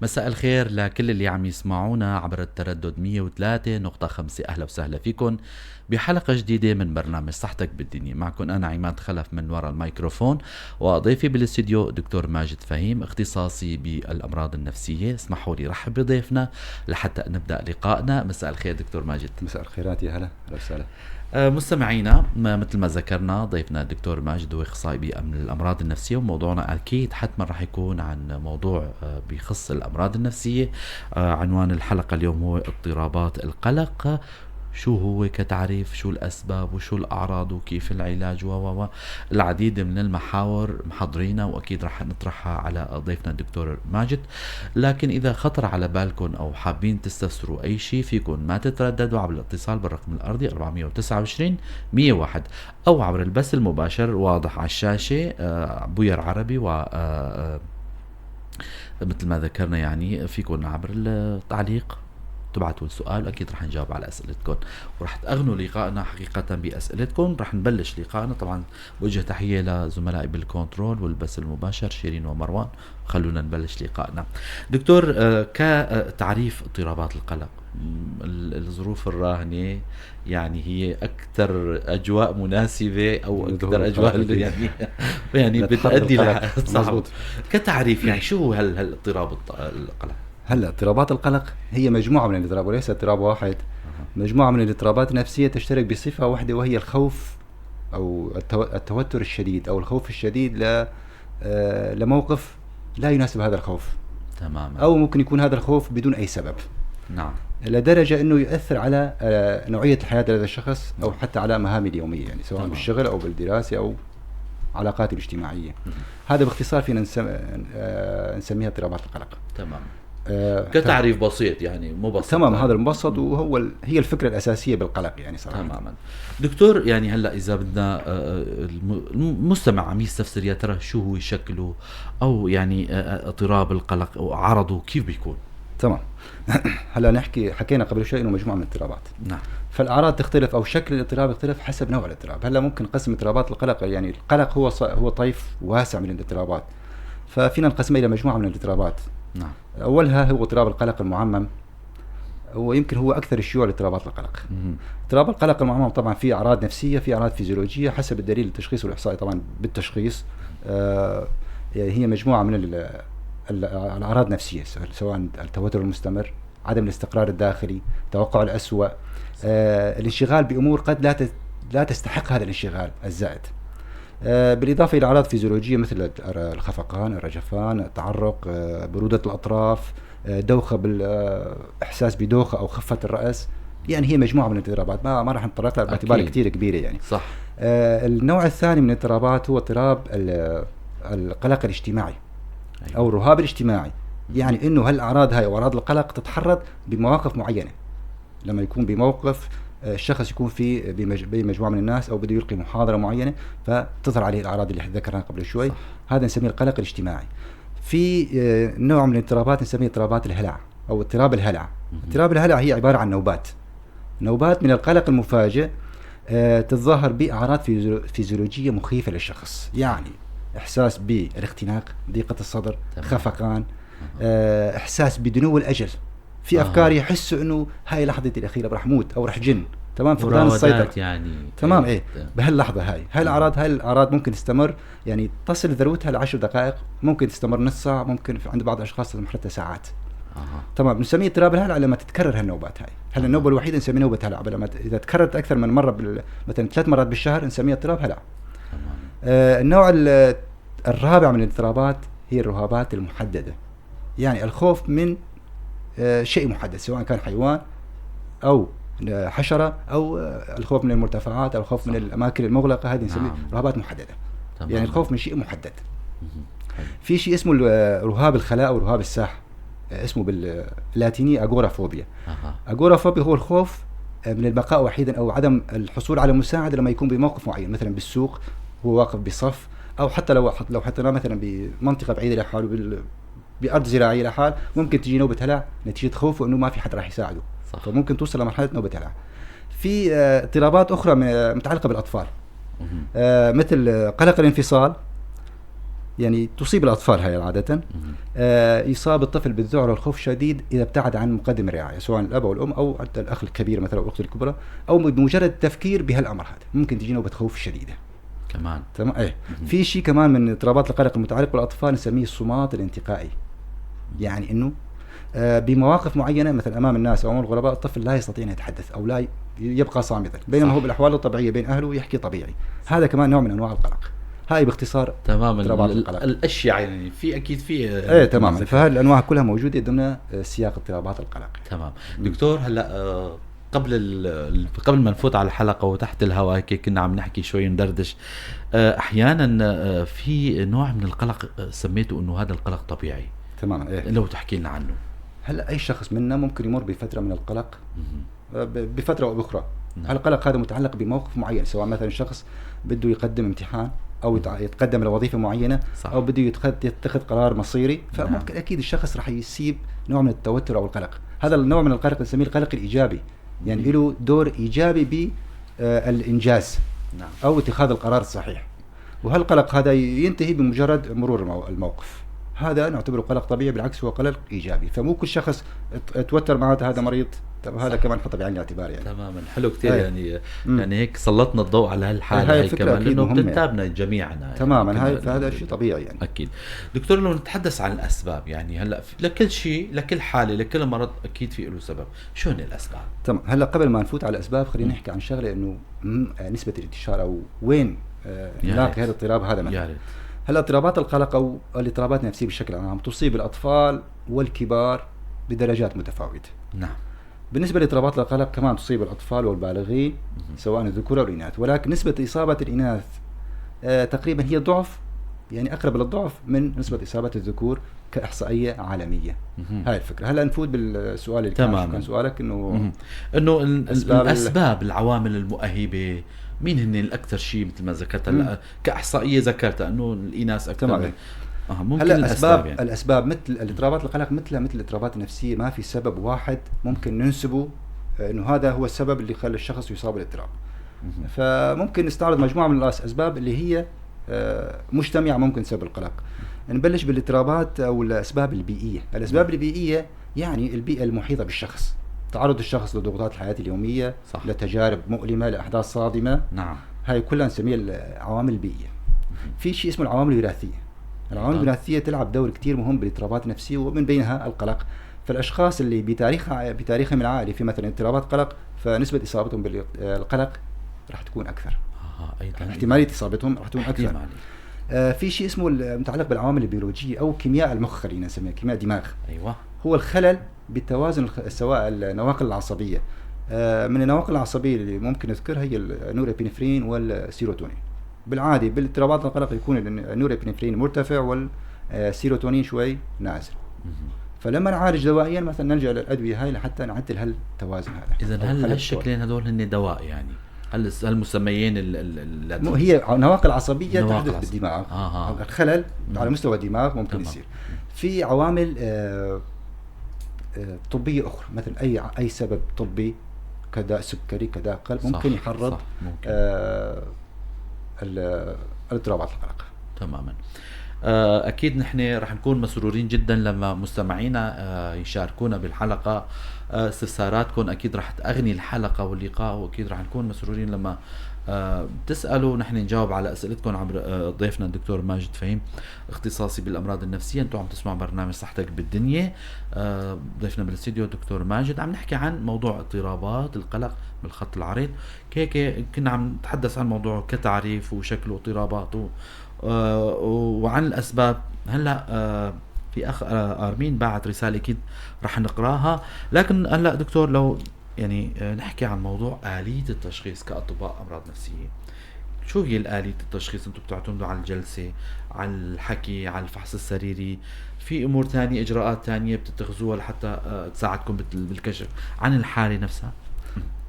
مساء الخير لكل اللي عم يسمعونا عبر التردد 103.5. أهلا وسهلا فيكم بحلقة جديدة من برنامج صحتك بالدنيا. معكم أنا عماد خلف من وراء الميكروفون، وضيفي بالاستديو دكتور ماجد فهيم، اختصاصي بالأمراض النفسية. اسمحوا لي رحب بضيفنا لحتى نبدأ لقائنا. مساء الخير دكتور ماجد. مساء الخيرات، يا هلا، أهلا وسهلا. مستمعينا، مثل ما ذكرنا ضيفنا الدكتور ماجد هو اخصائي بالامراض النفسيه، وموضوعنا اكيد حتما رح يكون عن موضوع بخص الامراض النفسيه. عنوان الحلقه اليوم هو اضطرابات القلق، شو هو كتعريف، شو الأسباب وشو الأعراض وكيف العلاج و العديد من المحاور محضرينها، وأكيد رح نطرحها على ضيفنا الدكتور ماجد. لكن إذا خطر على بالكم أو حابين تستفسروا أي شيء فيكم ما تترددوا عبر الاتصال بالرقم الأرضي 429 101 أو عبر البث المباشر واضح على الشاشة، بوير عربي، و مثل ما ذكرنا يعني فيكم عبر التعليق تبعتوا السؤال، اكيد رح نجاوب على اسئلتكم ورح تأغنوا لقائنا حقيقة باسئلتكم. رح نبلش لقائنا طبعا، بوجه تحية لزملائي بالكنترول والبث المباشر شيرين ومروان. خلونا نبلش لقائنا دكتور. كتعريف اضطرابات القلق، الظروف الراهنة يعني هي أكثر أجواء مناسبة أو أكثر أجواء يعني بتأدي لها. كتعريف يعني شو هو هالاضطراب القلق؟ هلا اضطرابات القلق هي مجموعة من الاضطراب وليس اضطراب واحد. مجموعة من الاضطرابات النفسية تشترك بصفة واحدة، وهي الخوف أو التوتر الشديد أو الخوف الشديد لموقف لا يناسب هذا الخوف. تماما. أو ممكن يكون هذا الخوف بدون أي سبب. نعم. لدرجة أنه يؤثر على نوعية الحياة لدى الشخص أو حتى على مهامه اليومية، يعني سواء بالشغل أو بالدراسة أو علاقاته الاجتماعية. هذا باختصار فينا نسميها اضطرابات القلق. تمام. كتعريف بسيط يعني مبسط. تمام، هذا المبسط، وهو هي الفكرة الأساسية بالقلق يعني صراحة. تماما دكتور. يعني هلا إذا بدنا المستمع عم يستفسر يا ترى شو هو شكله أو يعني اضطراب القلق أو عرضه كيف بيكون؟ تمام. هلا حكينا قبل شوي إنه مجموعة من الاضطرابات. نعم. فالأعراض تختلف أو شكل الاضطراب يختلف حسب نوع الاضطراب. هلا ممكن نقسم اضطرابات القلق، يعني القلق هو طيف واسع من الاضطرابات، ففينا نقسمه إلى مجموعة من الاضطرابات. نعم. أولها هو اضطراب القلق المعمم، ويمكن هو أكثر الشيوع لاضطرابات القلق. اضطراب القلق المعمم طبعا فيه أعراض نفسية، فيه أعراض فيزيولوجية حسب الدليل التشخيص والإحصائي. طبعا بالتشخيص يعني هي مجموعة من الأعراض النفسية، سواء التوتر المستمر، عدم الاستقرار الداخلي، توقع الأسوأ، الانشغال بأمور قد لا تستحق هذا الانشغال الزائد، بالإضافة إلى أعراض فيزيولوجية مثل الخفقان، الرجفان، التعرق، برودة الأطراف، دوخة، بالإحساس بدوخة أو خفة الرأس. يعني هي مجموعة من الاضطرابات ما راح نتطرق لها باعتبار كتير كبيرة يعني. صح. النوع الثاني من الاضطرابات هو اضطراب القلق الاجتماعي. أيوة. أو الرهاب الاجتماعي، يعني إنه هالأعراض هاي أو أعراض القلق تتحرض بمواقف معينة. لما يكون بموقف الشخص يكون في بمجموعة من الناس أو بده يلقي محاضرة معينة، فتظهر عليه الأعراض اللي ذكرناها قبل شوي. صح. هذا نسميه القلق الاجتماعي. في نوع من الاضطرابات نسميه اضطرابات الهلع أو اضطراب الهلع. اضطراب الهلع هي عبارة عن نوبات من القلق المفاجئ، تتظاهر بأعراض فيزيولوجية مخيفة للشخص، يعني إحساس بالاختناق، ضيقة الصدر، خفقان، إحساس بدنو الأجل، في أفكار يحسوا إنه هاي لحظتي الأخيرة رح موت أو رح جن. تمام، فقدان السيطرة يعني. تمام. إيه بهاللحظة هاي الأعراض ممكن تستمر، يعني تصل ذروتها ل10 دقائق، ممكن تستمر نص ساعة، ممكن عند بعض الأشخاص تستمر حتى ساعات. تمام. نسميه اضطراب الهلع لما تتكرر هالنوبات هاي. هلا النوبة الوحيدة نسميها نوبة هلع، لما إذا تكررت أكثر من مرة مثلا 3 مرات بالشهر نسميها اضطراب هلع. النوع الرابع من الاضطرابات هي الرهابات المحددة، يعني الخوف من شيء محدد، سواء كان حيوان أو حشرة أو الخوف من المرتفعات أو الخوف من الأماكن المغلقة. هذه نسميها رهابات محددة. تمام. يعني الخوف من شيء محدد. في شيء اسمه رهاب الخلاء أو رهاب الساحة، اسمه باللاتينية agoraphobia. agoraphobia هو الخوف من البقاء وحيدا أو عدم الحصول على مساعدة لما يكون بموقف معين، مثلا بالسوق هو واقف بصف، أو حتى لو حطيناه مثلا بمنطقة بعيدة لحاله بأرض زراعية لحال، ممكن تجي نوبة هلع نتيجة خوفه إنه ما في حد راح يساعده. صح. فممكن توصل لمرحلة نوبة هلع. في اضطرابات أخرى متعلقة بالأطفال، مثل قلق الانفصال، يعني تصيب الاطفال هاي عادة. يصاب الطفل بالذعر والخوف الشديد اذا ابتعد عن مقدم الرعاية، سواء الاب او الام او حتى الاخ الكبير مثلا او الاخت الكبرى، او بمجرد التفكير بهالامر هذا ممكن تجي نوبه خوف شديدة كمان. تمام. ايه. في شيء كمان من اضطرابات القلق المتعلق بالاطفال نسميه الصمات الانتقائي، يعني انه بمواقف معينة مثلا امام الناس او امام الغرباء الطفل لا يستطيع ان يتحدث او لا يبقى صامتا، بينما هو بالاحوال الطبيعية بين اهله يحكي طبيعي. هذا كمان نوع من انواع القلق. هاي باختصار تماما الاشياء يعني في اكيد في ايه تماما. فهذه الانواع كلها موجودة ضمن سياق اضطرابات القلق. تمام. دكتور هلا قبل ما نفوت على الحلقة وتحت الهواء هيك كنا عم نحكي شوي ندردش، احيانا في نوع من القلق سميته انه هذا القلق طبيعي. تماما. ايه لو تحكي لنا عنه. هلا اي شخص منا ممكن يمر بفترة من القلق بفترة او باخرى. نعم. القلق هذا متعلق بموقف معين، سواء مثلا شخص بده يقدم امتحان او يتقدم لوظيفة معينة، صح. او بده يتخذ قرار مصيري، فممكن. نعم. اكيد الشخص رح يصيب نوع من التوتر او القلق. هذا النوع من القلق نسميه القلق الايجابي، يعني له دور ايجابي بالانجاز. نعم. او اتخاذ القرار الصحيح. وهالقلق هذا ينتهي بمجرد مرور الموقف. هذا نعتبره قلق طبيعي، بالعكس هو قلق ايجابي. فمو كل شخص توتر معناته هذا مريض. طب هذا كمان حطه بعين الاعتبار يعني. تماما. حلو كثير. يعني يعني هيك سلطنا الضوء على هالحالة هاي كمان، لانه بتنتابنا جميعا يعني. تماما. هاي فهذا شيء طبيعي يعني. اكيد. دكتور لو نتحدث عن الاسباب، يعني هلا لكل شيء، لكل حاله، لكل مرض اكيد في له سبب، شو هن الاسباب؟ تمام. هلا قبل ما نفوت على الاسباب خلينا نحكي عن شغله، انه نسبه الانتشار او وين نلاقي هذا الاضطراب هذا مثلا. هلا اضطرابات القلق او الاضطرابات النفسية بشكل عام تصيب الاطفال والكبار بدرجات متفاوتة. نعم. بالنسبة لاضطرابات القلق كمان تصيب الاطفال والبالغين سواء الذكور او الاناث، ولكن نسبه اصابه الاناث تقريبا هي ضعف، يعني اقرب للضعف من نسبه اصابه الذكور كاحصائيه عالمية. هاي الفكرة. هلا نفوت بالسؤال اللي كان سؤالك، انه انه الاسباب، العوامل المؤهبه، مين هن الاكثر شيء مثل ما ذكرت هلا كاحصائيه ذكرتها انه الاناث اكثر. تمام. ممكن هلا الاسباب يعني. الاسباب مثل الاضطرابات القلق مثلها مثل الاضطرابات النفسية، ما في سبب واحد ممكن ننسبه انه هذا هو السبب اللي خلى الشخص يصاب بالاضطراب. فممكن نستعرض مجموعة من الاسباب اللي هي مجتمعه ممكن تسبب القلق. نبلش بالاضطرابات او الاسباب البيئية. الاسباب البيئية يعني البيئة المحيطة بالشخص، تعرض الشخص لضغوطات الحياة اليومية، صح. لتجارب مؤلمة، لاحداث صادمه. نعم. هاي كلها نسميها العوامل البيئية. في شيء اسمه العوامل الوراثية. العوامل الوراثية تلعب دور كثير مهم بالاضطرابات النفسية ومن بينها القلق. فالاشخاص اللي بتاريخهم العائلي في مثلا اضطرابات قلق، فنسبة اصابتهم بالقلق راح تكون اكثر. ايضا احتمالية اصابتهم راح تكون اكثر. في شيء اسمه المتعلق بالعوامل البيولوجية او كيمياء المخ، خلينا نسميها كيمياء دماغ. ايوه. هو الخلل بالتوازن سواء النواقل العصبية. من النواقل العصبية اللي ممكن نذكرها هي النورابينفرين والسيروتونين. بالعادة بالاضطرابات القلق يكون النورابينفرين مرتفع والسيروتونين شوي نازل. فلما نعالج دوائيا مثلا نلجا للادوية هاي لحتى نعدل هالتوازن هذا. اذا هل هالشكلين هذول هن دواء يعني؟ هل هالمسميين هي نواقل عصبية تحدث بالدماغ. الخلل على مستوى الدماغ ممكن يصير. في عوامل طبية اخرى، مثلا اي سبب طبي كداء سكري، كداء قلب، ممكن يحرض الاضطرابات القلق. تماما. اكيد نحن رح نكون مسرورين جدا لما مستمعينا يشاركونا بالحلقة، استفساراتكم اكيد رح تغني الحلقة واللقاء، واكيد رح نكون مسرورين لما بتسالوا نحن نجاوب على اسئلتكم عبر ضيفنا الدكتور ماجد فهيم، اختصاصي بالامراض النفسية. انتم عم تسمعوا برنامج صحتك بالدنيا، ضيفنا بالاستديو الدكتور ماجد، عم نحكي عن موضوع اضطرابات القلق بالخط العريض. هيك كنا عم نتحدث عن موضوع كتعريف وشكله واضطراباته وعن الاسباب. هلا في اخ ارمين بعت رسالة اكيد رح نقراها، لكن هلا دكتور لو يعني نحكي عن موضوع آلية التشخيص كأطباء أمراض نفسية. شو هي الآلية التشخيص؟ أنتم بتعتمدوا على الجلسة، على الحكي، على الفحص السريري، في أمور تانية، إجراءات تانية بتتخذوها لحتى تساعدكم بالكشف عن الحالة نفسها؟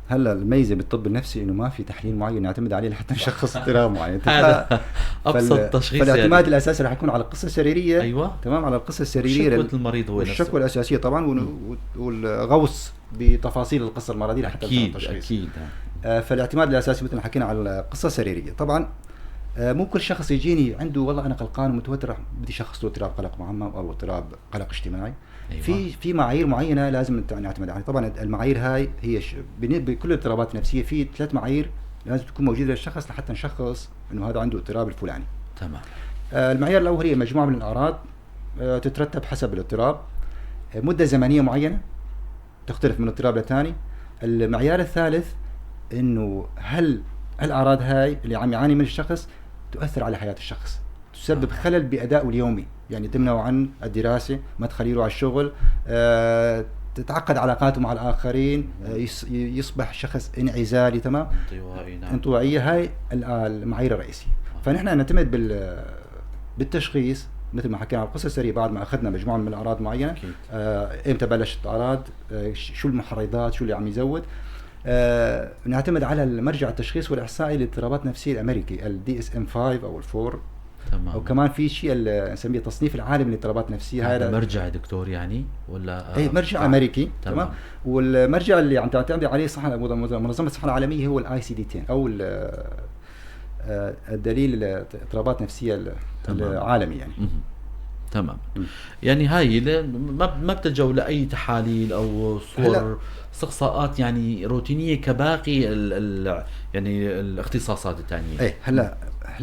هلا الميزة بالطب النفسي انه ما في تحليل معين نعتمد عليه لحتى نشخص اضطراب معين. هذا ابسط تشخيص. فالاعتماد يعني الاساسي رح يكون على القصة السريرية. ايوه تمام، على القصة السريرية، شكوى المريض هو الشكوى الاساسية طبعا، والغوص بتفاصيل القصة المرضية لحتى التشخيص. اكيد. فالاعتماد الاساسي مثل ما حكينا على القصة السريرية. طبعا مو كل شخص يجيني عنده والله انا قلقان ومتوتر بدي شخص له اضطراب قلق معمم او اضطراب قلق اجتماعي. أيوة. في معايير معينة لازم نعتمد عليها. طبعا المعايير هاي هي بكل الاضطرابات النفسية في 3 معايير لازم تكون موجودة للشخص لحتى نشخص انه هذا عنده اضطراب الفلاني. تمام. المعيار الاول هي مجموعة من الاعراض تترتب حسب الاضطراب، مده زمنية معينة تختلف من اضطراب لثاني. المعيار الثالث انه هل الاعراض هاي اللي عم يعاني من الشخص تؤثر على حياة الشخص، تسبب خلل بادائه اليومي، يعني تمنعه عن الدراسة، ما تخليه يروح على الشغل، تتعقد علاقاته مع الاخرين، يصبح شخص انعزالي. تمام، انطوائي. نعم. انطوائية. هاي المعايير الرئيسية. فنحن نعتمد بالتشخيص مثل ما حكينا على القصة السرية، بعد ما اخذنا مجموعة من الاعراض معينة، امتى بلشت الاعراض، شو المحرضات، شو اللي عم يزود. نعتمد على المرجع التشخيص والاحصائي للاضطرابات النفسية الامريكي ال DSM 5 او 4. تمام. وكمان في شيء نسميه تصنيف العالمي للاضطرابات النفسية. هذا مرجع دكتور يعني ولا؟ اي مرجع امريكي. تمام. والمرجع اللي عم تعتمد عليه صح منظمة الصحة العالمية هو ال ICD 10 او الدليل الاضطرابات النفسية العالمي يعني. تمام. يعني هاي ما بتلجأوا لاي تحاليل او صور استقصاءات يعني روتينيه كباقي ال يعني الاختصاصات الثانية؟ ايه هلا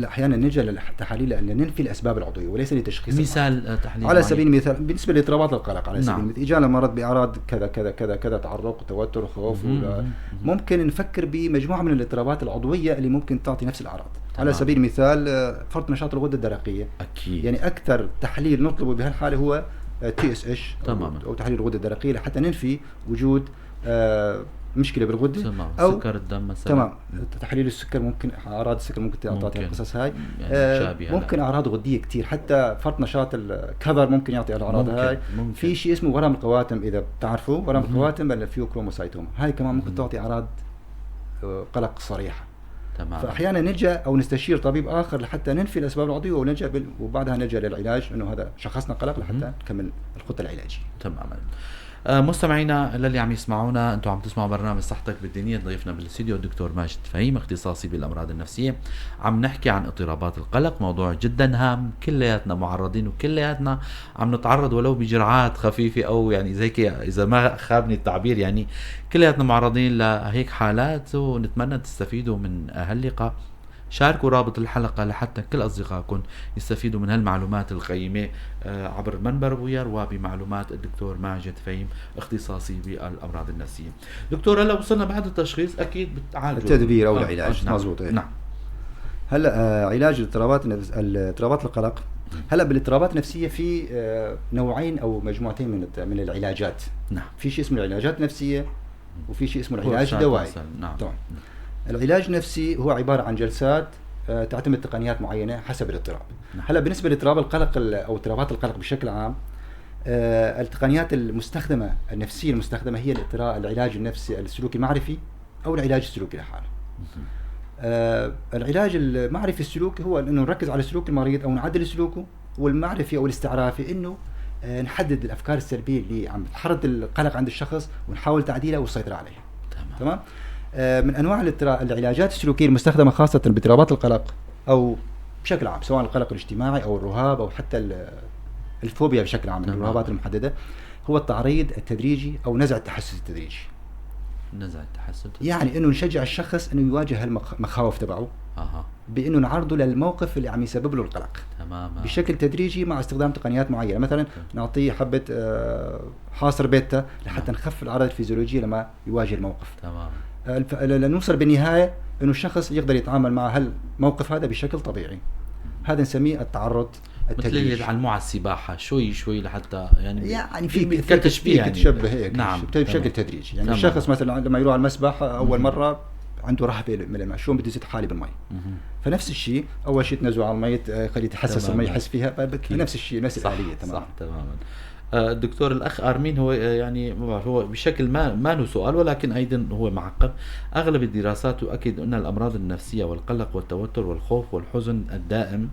احيانا نلجا للتحاليل لان ننفي الاسباب العضوية وليس لتشخيص. مثال تحليل على سبيل المثال بالنسبة لاضطرابات القلق، على سبيل المثال اجانا مرض باعراض كذا كذا كذا كذا، تعرق وتوتر وخوف، ممكن نفكر بمجموعه من الاضطرابات العضوية اللي ممكن تعطي نفس الاعراض. تمام. على سبيل المثال فرط نشاط الغدة الدرقية. اكيد. يعني اكثر تحليل نطلبه بهالحالة هو TSH او تحليل الغدة الدرقية لحتى ننفي وجود مشكلة بالغده. تمام. او سكر الدم مثلا. تمام. تحليل السكر ممكن، اعراض السكر ممكن تعطي القصص هاي، يعني ممكن اعراض غديه كثير، حتى فرط نشاط الكظر ممكن يعطي الاعراض هاي. ممكن. في شيء اسمه ورم القواتم، اذا بتعرفوا ورم القواتم ال pheochromocytoma، هاي كمان ممكن تعطي اعراض قلق صريحه. تمام. فاحيانا نلجا او نستشير طبيب اخر لحتى ننفي الاسباب العضوية ونلجا وبعدها نلجا للعلاج انه هذا شخصنا قلق لحتى نكمل الخطة العلاجية. تماما. مستمعينا للي عم يسمعونا، انتم عم تسمعوا برنامج صحتك بالدنيا، ضيفنا بالاستديو الدكتور ماجد فهيم اختصاصي بالامراض النفسية. عم نحكي عن اضطرابات القلق، موضوع جدا هام، كلياتنا معرضين وكلياتنا عم نتعرض ولو بجرعات خفيفة او يعني زي اذا ما خابني التعبير، يعني كلياتنا معرضين لهيك حالات، ونتمنى تستفيدوا من هاللقاء. شاركوا رابط الحلقة لحتى كل أصدقائكم يستفيدوا من هالمعلومات القيمة عبر منبر بوير وبمعلومات الدكتور ماجد فهيم اختصاصي بالأمراض النفسية. دكتور، هلا وصلنا بعد التشخيص أكيد بتعالجوا التدبير أو العلاج. نعم. مزبوط. نعم. هلا علاج اضطرابات القلق. هلا بالاضطرابات النفسية في نوعين أو مجموعتين من العلاجات. نعم. في شيء اسمه العلاجات النفسية وفي شيء اسمه العلاج الدوائي. نعم. طبعا. العلاج النفسي هو عبارة عن جلسات تعتمد تقنيات معينة حسب الاضطراب. نعم. هلا بالنسبة لاضطراب القلق أو اضطرابات القلق بشكل عام، التقنيات المستخدمة النفسية المستخدمة هي العلاج النفسي السلوكي المعرفي أو العلاج السلوكي لحاله. العلاج المعرفي السلوكي هو أنه نركز على سلوك المريض أو نعدل سلوكه، والمعرفي أو الاستعرافي أنه نحدد الأفكار السلبية اللي عم تحرض القلق عند الشخص ونحاول تعديلها والسيطرة عليها. تمام. من انواع العلاجات السلوكية المستخدمة خاصة باضطرابات القلق او بشكل عام، سواء القلق الاجتماعي او الرهاب او حتى الفوبيا بشكل عام، الرهابات المحددة، هو التعريض التدريجي او نزع التحسس التدريجي. نزع التحسس يعني انه نشجع الشخص انه يواجه المخاوف تبعه، بانه نعرضه للموقف اللي عم يسبب له القلق. تماما. بشكل تدريجي مع استخدام تقنيات معينة، مثلا نعطيه حبه حاصر بيتا لحتى نخفف الاعراض الفيزيولوجيه لما يواجه الموقف. تمام. لنوصل بالنهاية انه الشخص يقدر يتعامل مع هالموقف هذا بشكل طبيعي. هذا نسميه التعرض التدريجي. مثل اللي يتعلموه على السباحة شوي شوي لحتى يعني في يعني تشبه هيك. نعم. بشكل تدريجي يعني. تمام. الشخص مثلا لما يروح على المسبح اول مرة عنده رهبة من الماء، شلون بدي ازيد حالي بالمي؟ فنفس الشيء اول شيء تنزله على المي، خليه يتحسس المي، يحس فيها، نفس الشيء، نفس الآلية. تمام. صح تماما. الدكتور الأخ أرمين هو يعني ما بعرف، هو بشكل ما له سؤال ولكن أيضا هو معقب. أغلب الدراسات تؤكد أن الأمراض النفسية والقلق والتوتر والخوف والحزن الدائم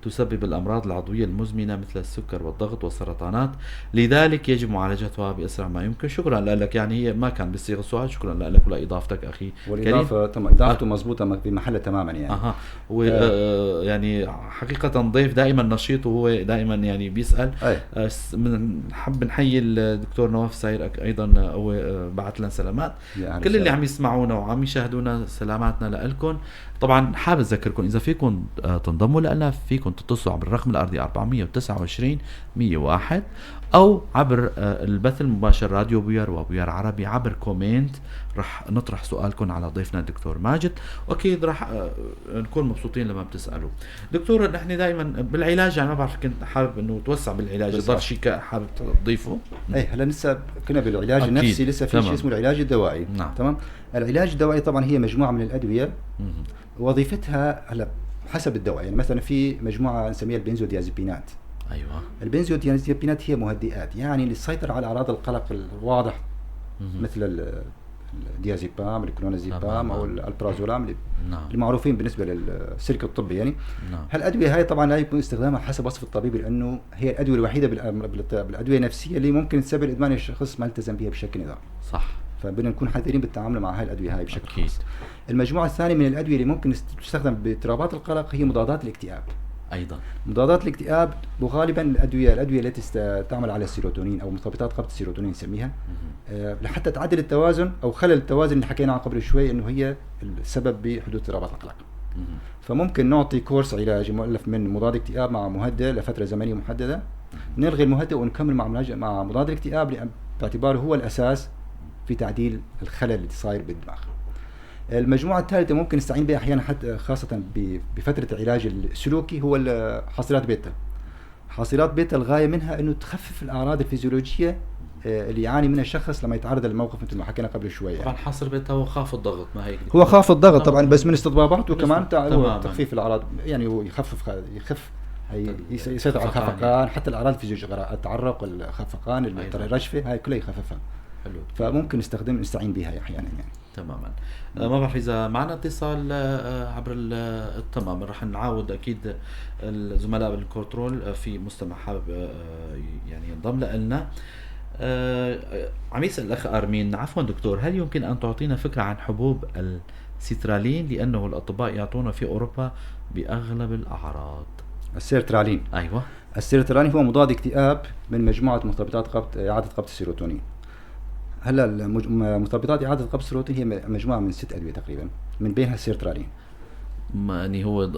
تسبب الأمراض العضوية المزمنة مثل السكر والضغط والسرطانات، لذلك يجب معالجتها بأسرع ما يمكن. شكرا لك، يعني هي ما كان بصيغة السؤال. شكرا لك ولإضافتك أخي والإضافة تمام، إضافته مضبوطة بمحلها تماما يعني. يعني حقيقة ضيف دائما نشيط وهو دائما يعني بيسأل. بنحب نحيي الدكتور نواف ساير أيضا، هو بعث لنا سلامات. كل اللي عم يسمعونا وعم يشاهدونا سلاماتنا لكم. طبعا حابب اذكركم اذا فيكم تنضموا لنا، فيكم تتصلوا عبر الرقم الارضي 429 101 او عبر البث المباشر راديو بوير وبوير عربي عبر comment. رح نطرح سؤالكم على ضيفنا الدكتور ماجد، واكيد رح نكون مبسوطين لما بتسالوا. دكتور، نحن دائما بالعلاج، يعني ما بعرف كنت حابب انه توسع بالعلاج، ضل شيء حابب تضيفه؟ اي هلا لسه كنا بالعلاج النفسي، لسه في شيء اسمه العلاج الدوائي. نعم. تمام. العلاج الدوائي طبعا هي مجموعة من الادوية وظيفتها هلا حسب الدواء، يعني مثلا في مجموعة نسميها البنزوديازيبينات. ايوه، البنزوديازيبينات هي مهدئات، يعني للسيطرة على اعراض القلق الواضح مثل الديازيبام، الكلونازيبام، او البرازولام اللي المعروفين بالنسبة للسلك الطبي يعني. نعم. هالادويه هاي طبعا لا يكون استخدامها حسب وصف الطبيب، لانه هي الادوية الوحيدة بالادوية النفسية اللي ممكن تسبب ادمان الشخص ما التزم بها بشكل نظامي. صح. فبدنا نكون حذرين بالتعامل مع هاي الادوية هاي بشكل خاص. المجموعة الثانية من الادوية اللي ممكن تستخدم باضطرابات القلق هي مضادات الاكتئاب. ايضا مضادات الاكتئاب، وغالبا الادوية التي تعمل على السيروتونين او مثبطات قبض السيروتونين نسميها، لحتى تعدل التوازن او خلل التوازن اللي حكينا عنه قبل شوي انه هي السبب بحدوث اضطرابات القلق. فممكن نعطي كورس علاجي مؤلف من مضاد اكتئاب مع مهدئ لفترة زمنية محددة، نلغي المهدئ ونكمل مع مضاد الاكتئاب باعتباره هو الاساس في تعديل الخلل اللي صاير بالدماغ. المجموعة الثالثة ممكن نستعين بها أحيانا حتى خاصة بفترة العلاج السلوكي هو حاصرات بيتا. حاصرات بيتا الغاية منها أنه تخفف الأعراض الفيزيولوجية اللي يعاني منها الشخص لما يتعرض للموقف مثل ما حكينا قبل شوي. طبعا حاصر بيتا هو خافض الضغط، ما هيك؟ هو خافض الضغط طبعا، بس من استطباباته كمان تخفيف الأعراض، يعني هو يخف يسيطر على الخفقان، حتى الأعراض الفيزيولوجية، التعرق، الخفقان، الرجفة، هاي كلها يخففها. حلو. فممكن نستعين بها احيانا يعني. تماما. ما بعرف اذا معنا اتصال عبر تمام، رح نعاود اكيد الزملاء بالكنترول في مستمع حابب يعني ينضم لنا. عم يسال الاخ ارمين، عفوا دكتور، هل يمكن ان تعطينا فكرة عن حبوب السيترالين لانه الاطباء يعطونا في اوروبا باغلب الاعراض؟ السيرترالين. ايوه، السيرترالين هو مضاد اكتئاب من مجموعة مثبطات اعاده قبض السيروتونين. هلا مثبطات اعاده قبض السيروتونين هي مجموعة من 6 ادوية تقريبا، من بينها السيرترالين. يعني هو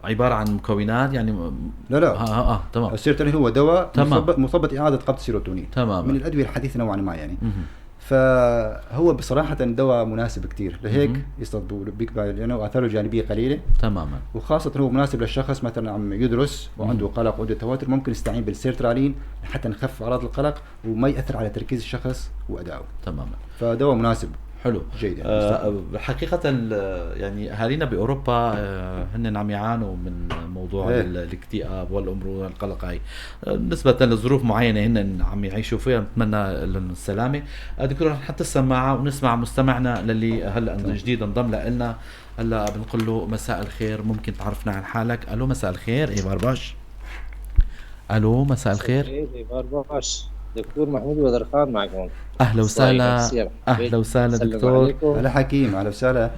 عبارة عن مكونات يعني؟ لا لا، تمام. السيرترالين هو دواء مثبط اعاده قبض السيروتونين، تمام، من الادوية الحديثة نوعا ما يعني. فهو بصراحة دواء مناسب كثير لهيك يستطبوا بيكبر لانه اثاره الجانبية قليله. تماما. وخاصة هو مناسب للشخص مثلا عم يدرس وعنده قلق وعنده توتر، ممكن يستعين بالسيرترالين لحتى نخفف اعراض القلق وما ياثر على تركيز الشخص وادائه. تماما. فدواء مناسب. حلو، جيد يعني. حقيقة يعني أهالينا بأوروبا هن عم يعانوا من موضوع الاكتئاب والأمور والقلق هاي نسبة لظروف معينة هن عم يعيشوا فيها، نتمنى لهم السلامة. دكتور، رح نحط السماعة ونسمع مستمعنا للي هلا جديد انضم لنا. هلا بنقول له مساء الخير، ممكن تعرفنا عن حالك؟ ألو، مساء الخير. إيه بارباش. ألو، مساء الخير. إيه بارباش، دكتور محمود بدرخان معكم. اهلا وسهلا. اهلا وسهلا دكتور. هلا حكيم، اهلا وسهلا.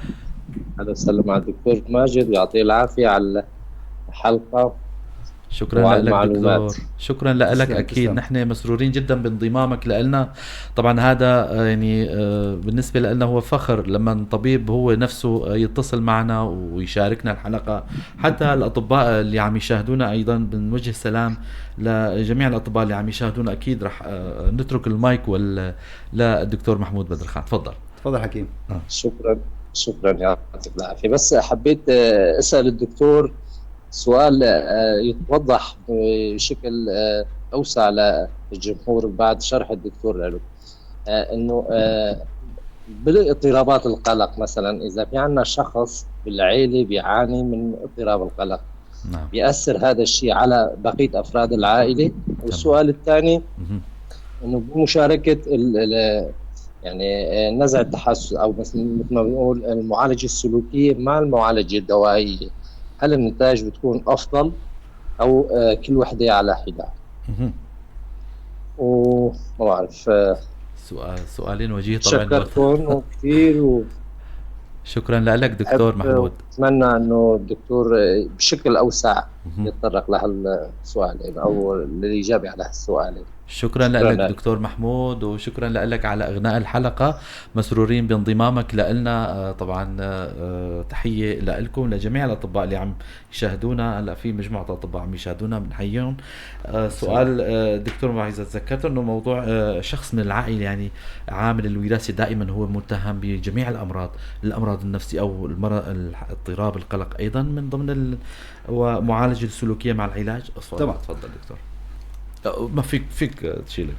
اهلا وسهلا مع الدكتور ماجد، ويعطيه العافية على الحلقة. شكرا لك دكتور، شكرا لك. اكيد نحن مسرورين جدا بانضمامك لنا. طبعا هذا يعني بالنسبة لنا هو فخر لما طبيب هو نفسه يتصل معنا ويشاركنا الحلقة. حتى الاطباء اللي عم يشاهدونا ايضا بنوجه سلام لجميع الاطباء اللي عم يشاهدونا. اكيد رح نترك المايك للدكتور محمود بدرخان. تفضل. تفضل حكيم. شكرا شكرا، يعطيك العافية. بس حبيت اسال الدكتور سؤال يتوضح بشكل أوسع للجمهور بعد شرح الدكتور له، إنه باضطرابات القلق مثلا إذا في عندنا شخص بالعائلة بيعاني من اضطراب القلق، نعم، بيأثر هذا الشيء على بقية أفراد العائلة؟ والسؤال الثاني إنه بمشاركة يعني نزع التحسس أو مثل ما بنقول المعالجة السلوكية مع المعالجة الدوائية، هل النتائج بتكون أفضل؟ أو كل وحدة على حدة. وما بعرف. سؤالين وجيه طبعا. شكرتكم كثير. شكرا لك دكتور محمود. أتمنى أنه الدكتور بشكل أوسع يتطرق لهالسؤالين أو للإجابة على هالسؤالين. شكرا لك دكتور محمود، وشكرا لك على إغناء الحلقة. مسرورين بانضمامك لنا. طبعا تحية لكم لجميع الأطباء اللي عم يشاهدونا. هلا في مجموعة أطباء عم يشاهدونا، بنحييهم. سؤال دكتور ما إذا تذكرت إنه موضوع شخص من العائلة، يعني عامل الوراثة دائما هو متهم بجميع الأمراض النفسية أو اضطراب القلق أيضا من ضمن ومعالجة السلوكية مع العلاج. طبعا تفضل دكتور. ما فيك تشيلك.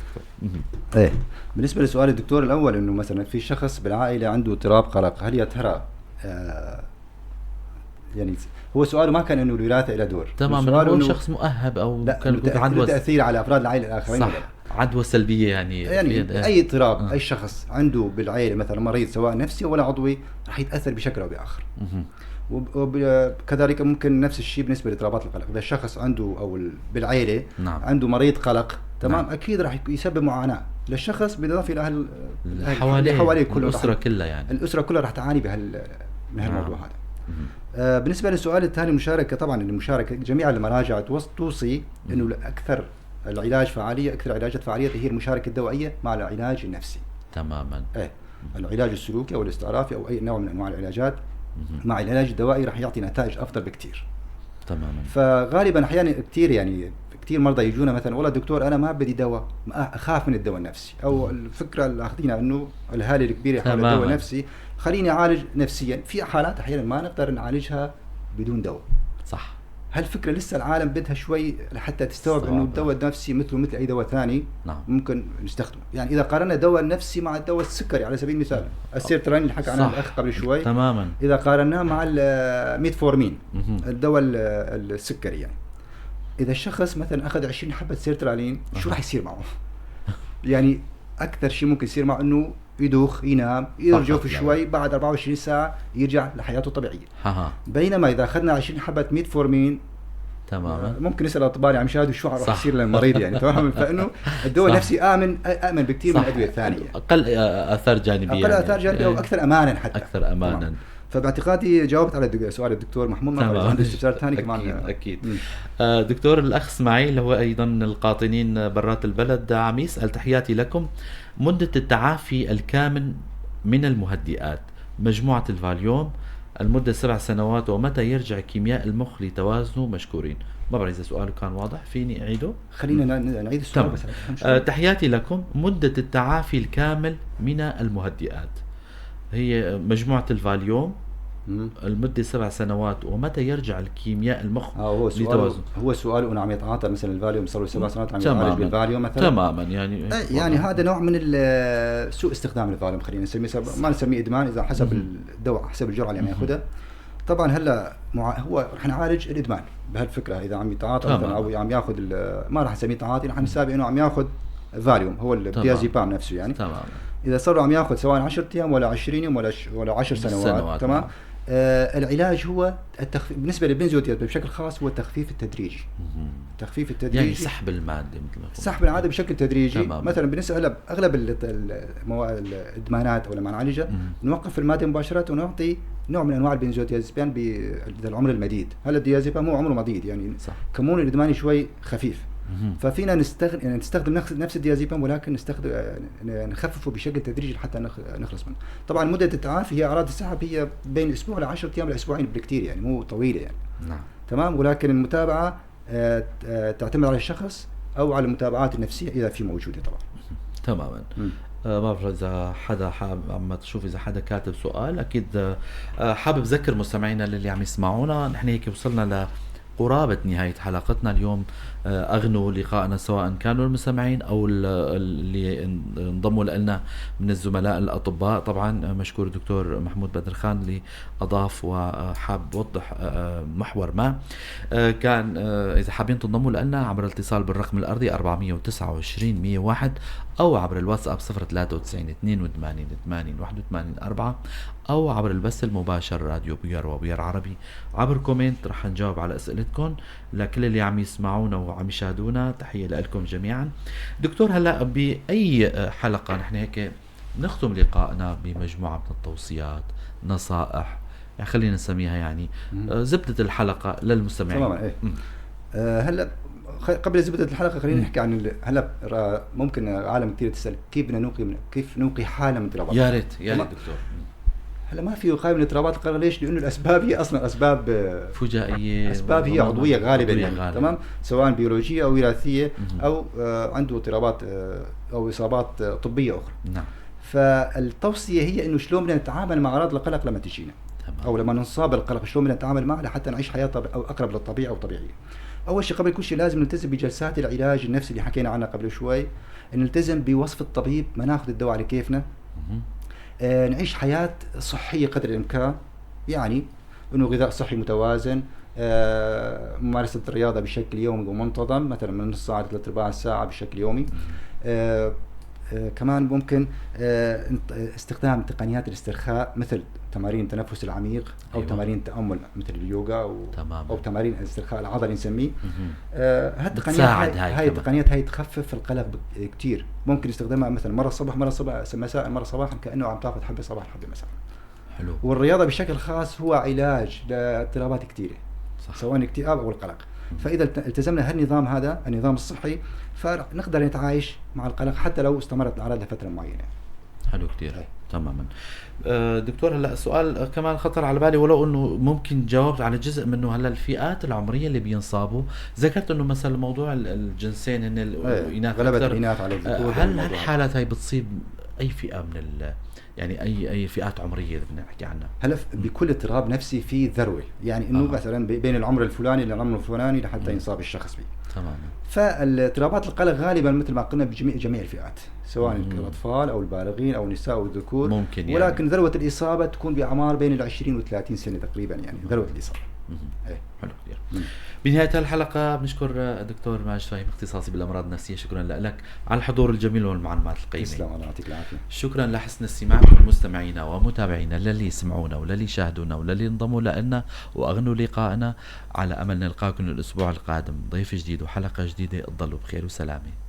ايه بالنسبة لسؤال الدكتور الاول، انه مثلا في شخص بالعائلة عنده اضطراب قلق، هل يا ترى يعني هو سؤاله ما كان انه الوراثة لها دور، تمام، هو شخص مؤهب او كان عنده تاثير على افراد العائلة الاخرين، صح، عدوى سلبية يعني اي اضطراب اي شخص عنده بالعائلة مثلا مريض سواء نفسي ولا عضوي راح يتاثر بشكل او باخر. وكذلك ممكن نفس الشيء بالنسبة لاضطرابات القلق، اذا الشخص عنده او بالعائلة نعم. عنده مريض قلق، تمام، نعم. اكيد راح يسبب معاناة للشخص بالاضافة الى اهل اللي حواليه كله، الاسرة كلها، يعني الاسرة كلها راح تعاني من هالموضوع هذا. بالنسبة للسؤال الثاني، المشاركة، طبعا المشاركة جميع المراجع توصي انه اكثر العلاج فعالية، اكثر علاجات فعالية هي المشاركة الدوائية مع العلاج النفسي. تماما. ايه العلاج السلوكي او الاستعرافي او اي نوع من انواع العلاجات مع العلاج الدوائي راح يعطي نتائج افضل بكثير. تماما. فغالبا احيانا كثير يعني كثير مرضى يجونا مثلا والله دكتور انا ما بدي دواء، اخاف من الدواء النفسي، او الفكرة اللي اخذينها انه الهالة الكبيرة حول الدواء النفسي، خليني اعالج نفسيا. في حالات احيانا ما نقدر نعالجها بدون دواء. صح. هالفكرة لسه العالم بدها شوي لحتى تستوعب انه الدواء النفسي مثله مثل اي دواء ثاني. نعم. ممكن نستخدمه. يعني اذا قارنا الدواء النفسي مع الدواء السكري على سبيل المثال، السيرترالين اللي حكى عنه الاخ قبل شوي، تماما، اذا قارناه مع الميتفورمين الدواء السكري، يعني اذا الشخص مثلا اخذ 20 حبه سيرترالين شو راح يصير معه؟ يعني اكثر شيء ممكن يصير معه انه يدوخ، ينام، يرجف شوي، بعد 24 ساعة يرجع لحياته الطبيعية. بينما إذا أخذنا 20 حبة ميتفورمين، تماما، ممكن نسأل الأطباء اللي عم يشاهدوا شو راح يصير للمريض يعني. تماما. فإنه الدواء النفسي آمن بكثير من الأدوية الثانية، أقل آثار جانبية، أقل يعني. آثار جانبية وأكثر أمانا، حتى أكثر أمانا. فباعتقادي جاوبت على سؤال الدكتور محمود. ما عنده استفسار ثاني كمان؟ اكيد. دكتور الاخ اسماعيل هو ايضا من القاطنين برات البلد عم يسال، تحياتي لكم، مده التعافي الكامل من المهدئات مجموعة الفاليوم المدة 7 سنوات، ومتى يرجع كيمياء المخ لتوازنه؟ مشكورين. ما بعرف اذا سؤاله كان واضح، فيني اعيده؟ خلينا نعيد السؤال بس. تحياتي لكم، مده التعافي الكامل من المهدئات هي مجموعة الفاليوم المدة 7 سنوات، ومتى يرجع الكيمياء المخ هو سؤال، هو سؤال انه عم يتعاطى مثلا الفاليوم صار له 7 سنوات عم يتعالج بالفاليوم مثلا. تماما. يعني يعني هذا نوع من سوء استخدام الفاليوم، خلينا نسميه، ما نسميه ادمان، اذا حسب الدواء حسب الجرعة اللي عم ياخذها. طبعا هلا هو رح نعالج الادمان بهالفكره، اذا عم يتعاطى مثلا او عم ياخذ، ما رح نسميه تعاطي، رح نسميه انه عم ياخذ فاليوم، هو الديازيبام نفسه يعني. تماما. اذا صار له عم ياخذ سواء 10 ايام ولا 20 يوم ولا 10 سنوات، تمام. العلاج هو التخفيف بالنسبة للبنزوديازيبين بشكل خاص، هو التخفيف التدريجي. التخفيف التدريجي يعني سحب المادة، مثل سحب المادة بشكل تدريجي. تمام. مثلا بالنسبة هلا اغلب الادمانات او لما نعالجها نوقف المادة مباشرة ونعطي نوع من انواع البنزوديازيبين بالعمر المديد. هلا الديازيبام هو عمره مديد يعني، صح. كمون الادماني شوي خفيف، ففينا نستخدم نفس الديازيبام، ولكن نستخدم نخففه بشكل تدريجي لحتى نخلص منه. طبعا مده التعافي هي اعراض السحب هي بين اسبوع ل 10 ايام لاسبوعين بالكثير، يعني مو طويلة يعني. نعم. تمام. ولكن المتابعة تعتمد على الشخص او على المتابعات النفسية اذا في موجودة طبعا. تماما. ما بعرف اذا حدا حابب، عم تشوف اذا حدا كاتب سؤال. اكيد حابب ذكر مستمعينا اللي عم يسمعونا، نحن هيك وصلنا قرابة نهاية حلقتنا اليوم. أغنوا لقائنا سواء كانوا المستمعين أو اللي انضموا لنا من الزملاء الأطباء. طبعا مشكور الدكتور محمود بدرخان اللي أضاف وحاب وضح محور ما كان. إذا حابين تنضموا لنا عبر الاتصال بالرقم الأرضي 429 101 أو عبر الواتساب 093 82 80 81 4 أو عبر البث المباشر راديو بيار وبيار عربي عبر comment، رح نجاوب على أسئلتكم. لعائلتكم، لكل اللي عم يسمعونا وعم يشاهدونا، تحية لكم جميعا. دكتور، هلا بأي حلقة نحن هيك نختم لقائنا بمجموعة من التوصيات، نصائح، يعني خلينا نسميها يعني زبدة الحلقة للمستمعين. تماما، ايه. هلا قبل زبدة الحلقة خلينا نحكي عن هلا ممكن عالم كثير تسأل كيف بدنا نوقي كيف نوقي حالنا من اضطرابات. يا ريت يا ريت دكتور. هلا ما في وقاية من اضطرابات القلق، ليش؟ لانه الاسباب هي اصلا اسباب فجائيه، اسباب هي عضوية غالبا يعني، تمام، سواء بيولوجية او وراثية او عنده اضطرابات او اصابات طبية اخرى. نعم. فالتوصيه هي انه شلون بدنا نتعامل مع اعراض القلق لما تجينا، او لما ننصاب بالقلق شلون بدنا نتعامل معه لحتى نعيش حياة او اقرب للطبيعة او طبيعية. اول شيء قبل كل شيء لازم نلتزم بجلسات العلاج النفسي اللي حكينا عنها قبل شوي، نلتزم بوصف الطبيب، ما ناخذ الدواء على كيفنا. نعيش حياة صحية قدر الإمكان، يعني إنه غذاء صحي متوازن، ممارسة الرياضة بشكل يومي ومنتظم، مثلا من نص ساعة لثلاث أرباع ساعة بشكل يومي. كمان ممكن استخدام تقنيات الاسترخاء مثل تمارين التنفس العميق أو تمارين التأمل مثل اليوغا أو تمارين الاسترخاء العضلي نسميه. هالتقنيات هاي التقنيات هاي تخفف القلق كثير، ممكن استخدامها مثلا مرة الصبح، مرة الصبح مساء، مرة صباحا، كأنه عم تاخذ حبة صباح حبة مساء. حلو. والرياضة بشكل خاص هو علاج لاضطرابات كثيرة، سواء الاكتئاب أو القلق. فإذا التزمنا هالنظام هذا النظام الصحي فنقدر نتعايش مع القلق حتى لو استمرت الأعراض لفترة معينة. حلو كثير. تماما. دكتور، هلا السؤال كمان خطر على بالي، ولو انه ممكن جاوبت على جزء منه. هلا الفئات العمرية اللي بينصابوا، ذكرت انه مثلا موضوع الجنسين هن الاناث، غلبة الاناث على الذكور. هل هالحالات هاي بتصيب اي فئة من يعني اي فئات عمرية اذا بدنا نحكي عنها؟ هلا بكل اضطراب نفسي في ذروة، يعني انه مثلا بين العمر الفلاني للعمر الفلاني لحتى ينصاب الشخص به. تماما. فالاضطرابات القلق غالبا مثل ما قلنا بجميع جميع الفئات، سواء الاطفال او البالغين او النساء او الذكور ممكن يعني. ولكن ذروة الاصابة تكون باعمار بين 20 و30 سنة تقريبا، يعني ذروة الاصابة. إيه. حلو كثير. بنهاية الحلقة بنشكر الدكتور ماجد فهيم، اختصاصي بالأمراض النفسية، شكرا لك على الحضور الجميل والمعلومات القيمة. تسلم، الله يعطيك العافية. شكرا لحسن استماعكم مستمعينا ومتابعينا، للي سمعونا وللي شاهدونا وللي انضموا لنا وأغنوا لقائنا، على أمل نلقاكم الأسبوع القادم ضيف جديد وحلقة جديدة. تضلوا بخير وسلامة.